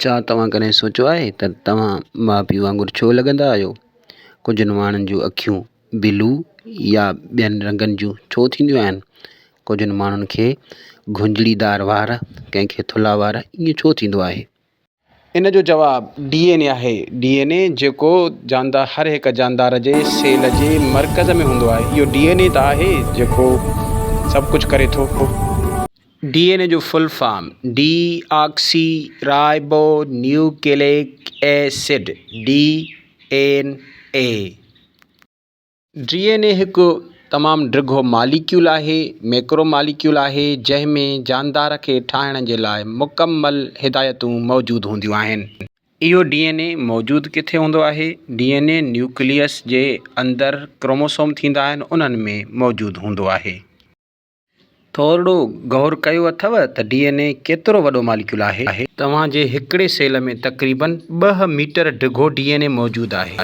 ڇا توهان ڪڏهن سوچيو آهي ته توهان ماء پيء وانگر ڇو لڳندا آهيو؟ ڪجهه ماڻهن جون اکيون بلو يا ٻين رنگن جون ڇو ٿينديون آهن؟ ڪجهه ماڻهن کي گهنجڙيدار وار، ڪنهن کي ٿلها وار ائين ڇو ٿيندو آهي؟ ان جو جواب ڊي اين اي آهي. ڊي اين اي جيڪو جاندار هر هڪ جاندار جي سيل جي مرڪز ۾ هوندو آهي. اهو ڊي اين اي ته آهي جيڪو سڀ ڪجهه ڪري ٿو. ڊي اين اي جو full form deoxyribonucleic acid, D N A. D N A هڪ تمام ڊگهو ماليڪيول آهي، ميڪرو ماليڪيول آهي، جنهن ۾ جاندار کي ٺاهڻ جي لاء مڪمل هدايتون موجود هونديون آهن. اهو ڊي اين اي موجود ڪٿي هوندو آهي؟ ڊي اين اي نيوڪليس جي اندر ڪروموسوم ٿيندا آهن، انهن ۾ موجود هوندو آهي. ٿورڙو غور ڪيو اٿو ته ڊي اين اي ڪيترو وڏو ماليڪيول آهي؟ توهان جي هڪڙي سيل ۾ تقريبن ٻه ميٽر ڊگهو ڊي اين اي موجود آهي.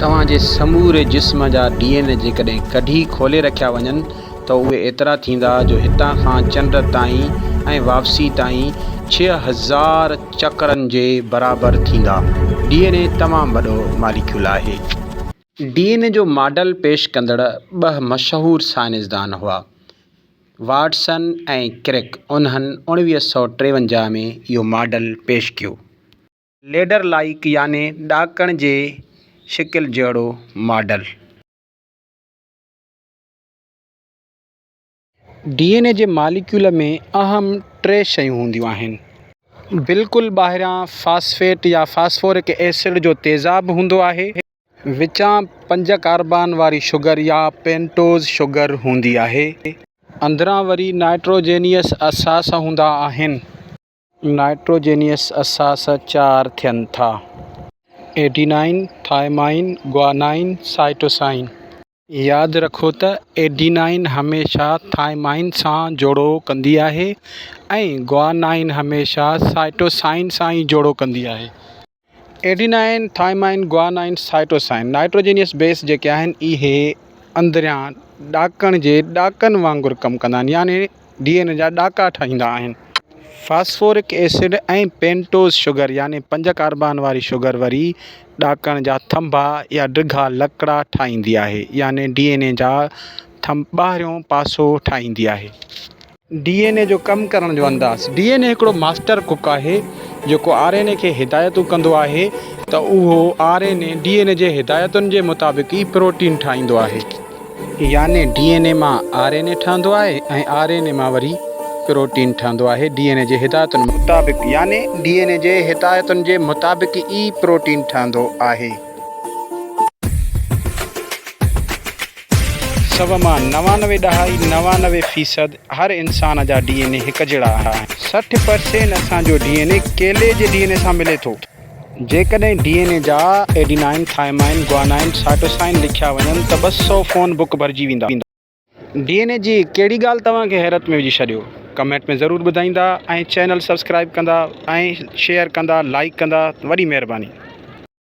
توهان جي سموري جسم جا ڊي اين اي جيڪڏهن ڪڍي کولي رکيا وڃن ته اهي ايترا ٿيندا جو هتان کان چنڊ تائين ۽ واپسي تائين 6000 چڪرن جي برابر ٿيندا. ڊي اين اي تمام وڏو ماليڪيول آهي. ڊي اين اي جو ماڊل پيش ڪندڙ ٻه مشهور سائنسدان هئا، واٽسن ۽ ڪرڪ انهن 1953 ۾ اهو ماڊل پيش ڪيو. ليڊر لائيڪ يعني ڏاڪڻ جي شڪل جهڙو ماڊل. ڊي اين اي جي ماليڪيول ۾ اهم ٽي شيون هونديون آهن. بلڪل ٻاهريان فاسفيٽ يا فاسفورڪ ايسڊ جو تيزاب هوندو آهي. وچان پنج ڪاربان واري شگر يا پينٽوز شگر هوندي آهي. اندران وري نائٽروجينيئس اساس هوندا آهن. نائٽروجينيئس اساس چار ٿين ٿا. ايڊينائن، ٿائمائن، گوانائن، سائٽوسائن. ياد رکو ته ايڊينائن هميشه ٿائمائن سان جوڙو ڪندي آهي ۽ گوانائن هميشه سائٽوسائن سان ئي جوڙو ڪندي آهي. Adenine, thymine, guanine, cytosine nitrogenous base جيڪي آهن اهي اندريان ڏاڪڻ جي ڏاڪن وانگر ڪم ڪندا آهن يعني ڊي اين اي جا ڏاڪا ٺاهيندا آهن. فاسفورڪ ايسڊ ۽ پينٽوز شگر يعني پنج ڪاربان واري شگر وري ڏاڪڻ جا ٿنڀا يا ڊگها لڪڙا ٺاهيندي آهي يعني ڊي اين اي جا ٿنڀ ٻاهريون پاسو ٺاهيندي آهي. ڊي اين اي جو ڪم ڪرڻ جو انداز، ڊي اين اي هڪڙو ماسٽر ڪڪ آهي جيڪو آر اين اي کي هدايتون ڪندو آهي ته اهو R N A D N A جي هدايتن جي مطابق ئي پروٽين ٺاهيندو آهي. يعني ڊي اين اي مان آر اين اي ٺهندو آهي ۽ آر اين اي مان وري پروٽين ٺهندو آهي ڊي اين اي جي هدايتن مطابق يعني ڊي اين اي جي هدايتن جي مطابق ئي پروٽين ٺهندو آهي. سو مان 99 ڏهائي 99 فيصد هر انسان جا ڊي اين اي هڪ جهڙا آهن. 60 پرسين اسان جو ڊي اين اي ڪيلي جي ڊي اين اي سان ملي ٿو. جيڪڏهن ڊي اين اي جا ايڊينائن، ٿائمائن، گوانائن، سائٽوسائن لکيا وڃن ته 200 فون بڪ ڀرجي ويندا. ڊي اين اي جي ڪهڙي ڳالهه توهان کي حيرت ۾ وجهي ڇڏيو؟ ڪمينٽ ۾ ضرور ٻڌائيندا ۽ چينل سبسڪرائب ڪندا ۽ شيئر ڪندا لائيڪ ڪندا وڏي مهرباني.